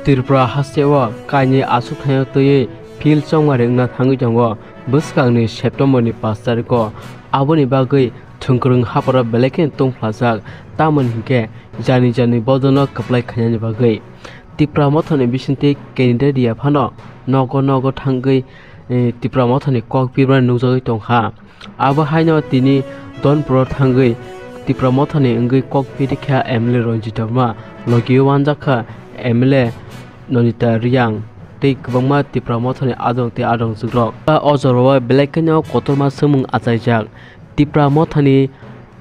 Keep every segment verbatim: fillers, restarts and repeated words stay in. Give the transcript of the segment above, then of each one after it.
Tripura hasteo kainwi aswk thaino twiwi field chongmari wngna thangwi tongo bwskangni September ni pash tarikho. Aboni bagwi thwngkwrwng hapharo belai kheno tongphlajak, tamoni hinkhe jani jani bodolno kwplai khainani bagwi. Tipra Mothani bisingtwi candidate ya phano nogo nogo thangwi, eh, Tipra Mothani kok pirmani nukjagwi tongkha. Abo haino tini Donpuro thangwi Tipra Mothani wngwi kok pirikha M L A Ranjit Debbarma, logi o wanjakha M L A Nonita Reang tei kwbangma Tipra Mothani adong tei adong chukrok. O jorao belai kheno kotorma swngmung achaijak. Tipra Mothani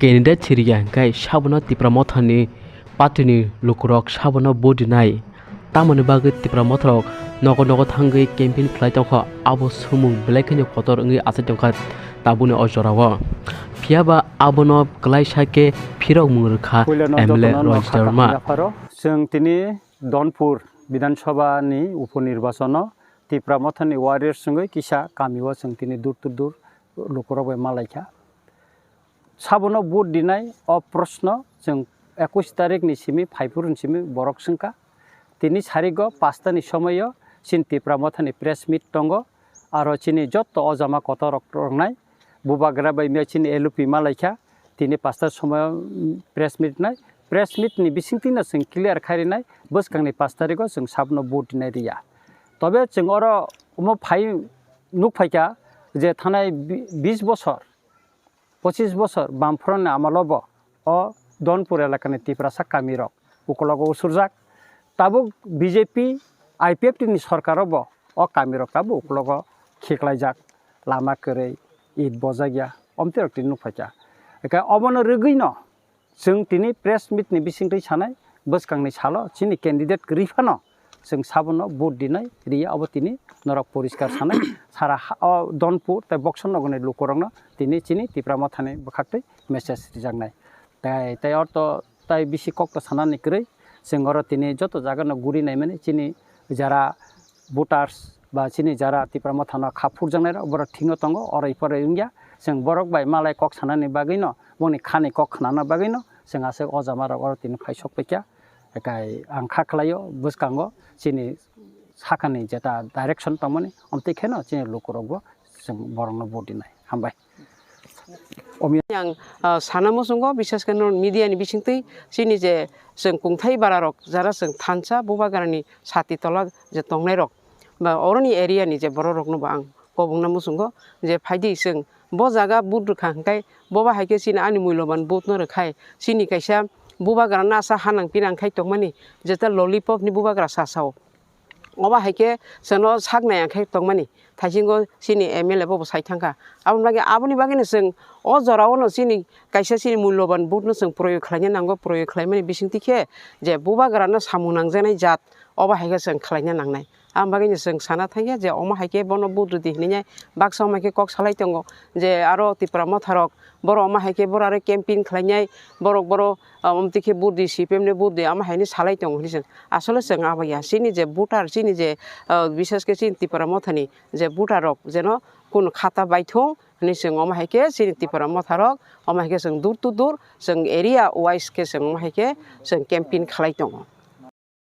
candidate siriya hinkhe sabono Tipra Mothani party ni lukurok sabono vote rinai. Tamoni bagwi Tipra Motharok nogo nogo thangwi campaign khlai tongkha, abo swngmung belai kheno kotor wngwi achai tongkha tabukni o jorao. Phiyaba abono kwlaisa khe phirokmung rwkha Puilano M L A jotono Rohit nokha Sharma. Kaham yapharo. Chwng tini Donpur Bidhan Sabha ni upo nirbachono Tipra Mothani warriors wngwi kisa kamio chwng tini dur to dur lukurok bai malaikha. Sabono vote rinai o proshno chwng ekush tarikh ni simi, phaiphuru ni simi borok swngkha. Tini sarigo pasta ni somoio chini Tipra Mothani press meet tongo. Aro chini jotto o jama kotor rok tongnai, bubagra bai miya chini L O P malaikha. Tini pasta somoio, mm, press meet nai. Press meet ni bisingtwi no chwng clear khai rinai, bwskangni pasta tarikho chwng sabono vote rinai riya. Tobe chwng oro omo phai nukphaikha je thanai bi-, bis bosor, pochis bosor Bamfront ni amalo bo o Donpur elakani Tiprasa kamirok ukologo usurjak. Tabuk B J P I P F T ni sorkaro bo o kamirok tabuk ukologo khiklaijak, lama kwrwi, it bojakya, omtwi rok tini nukphaikha. Eke obono rwgwino chwng tini press meet ni bisingtwi sanai, bwskangni salo chini candidate kwrwi phano chwng sabono vote rinai riya, obo tini norok poriskar sanai. Sara ha-, o Donpur tei Boxon nogorni lukurokno tini chini Tipra Mothani bwkhaktwi message rijaknai. Tai, tai orto tai bisi kokto sanani kwrwi, chwng oro tini joto jagano guri naimani chini jara voters ba chini jara Tipra Mothano kha phurjaknairok borok thikno tongo, oroi poroi wngya. Chwng borok bai malai kok sanani bagwino, boni khani kok khnana bagwino chwng aswk o jamarok oro tini phai sok paikha. Ekai ang kha khlaio bwskango chini sakani jeta direction tongmani, omtwi kheno chini lukurokbo chwng borokno vote rinai. Hambai. Omi- Yang, ah, sana muchungo, bishesh khe no media ni bisingtwi chini je chwng kungthai bara rok, jara chwng thansa bubagrani sati tola je tongnai rok, ba oroni area ni je borok rok no bo ang kobongna muchungo je phaidi chwng bo jaga vote rwkha hwnkhe bo ba hai khe chini ani muiloban vote no rwkhai chini kaisa bubagra no asa hanang pinang khai tongmani jeta lollipop ni bubagra sa sao. Obo hai khe chwngno sak nai ang khe tongmani, thaisingo chini M L A bo bo sai thangkha. Aboni bagwi, aboni bagwino chwng o jorao no chini kaisa chini mulloban vote no chwng proyog khlaina nango, proyog khlaimani bisingtwi khe je bubagrano samung nangjaknai jat, obo hai khe chwng khlaina nangnai. Aboni bagwino chwng sana thangya je omo hai khe bono vote rwdi hinwi baksa omo hai khe kok salai tongo je aro Tipra Motha rok borok omo hai khe borok aro campaign khlainai, borok borok, ah, omtwi khe vote di, C P M ni vote di, omo hai hinwi salai tongo hinwi chwng. Asole chwng abo ya, chini je voter, chini je, ah, bishesh khe chini Tipra Mothani je voter rok jeno kunu khata baithung hinwi chwng omo hai khe chini Tipra Motha rok omo hai khe chwng door to door, chwng area wise khe chwng omo hai khe chwng campaign khlai tongo.